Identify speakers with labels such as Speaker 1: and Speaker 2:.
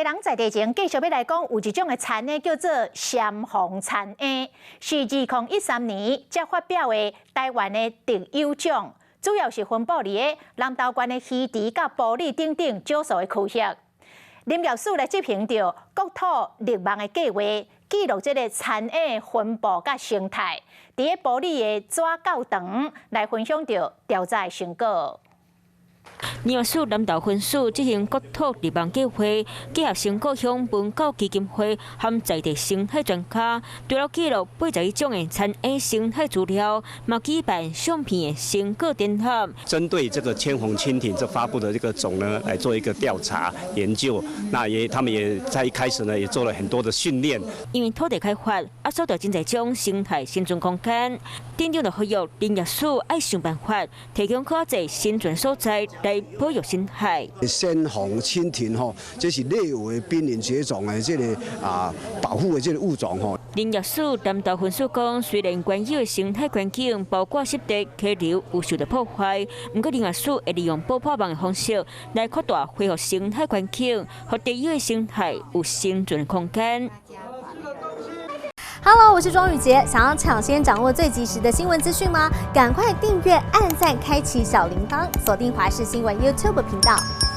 Speaker 1: 人在地前繼續欲來講，有一種的田蠅叫做鮮紅田蠅，是2013年才發表的臺灣的特有種，主要是分布佇咧南投縣的魚池佮埔里等等少數的區域。林業署來執行著國土綠網的計劃，記錄這個田蠅分布佮生態。佇咧埔里的紙教場來分享著調查的成果。
Speaker 2: 林業署南投分署執行國土綠網計劃，結合成果鄉文教基金會和在地生態專家，除了記錄81種的田蠅生態資料，嘛舉辦相片的成果展覽。
Speaker 3: 針對這個千紅蜻蜓這發布的這個種呢，來做一個調查研究。那也他們也在一開始呢，也做了很多的訓練。
Speaker 2: 因為土地開發，壓縮著真濟種生態生存空間，店長就呼籲林業署愛想辦法，提供較濟生存所在來保育生態。
Speaker 4: 鮮紅蜻蜓吼，這是列為瀕臨絕種的這个保護的這个物種吼。
Speaker 2: 林業署南投分署講，雖然原有的生態環境包括濕地、溪流有受到破壞，毋過林業署會利用補破網的方式來擴大恢復生態環境，予特有的生態有生存空間。
Speaker 5: Hello，我是莊宇潔，想要搶先掌握最及時的新聞資訊嗎？趕快訂閱、按讚、開啟小鈴鐺，鎖定華視新聞 YouTube 頻道。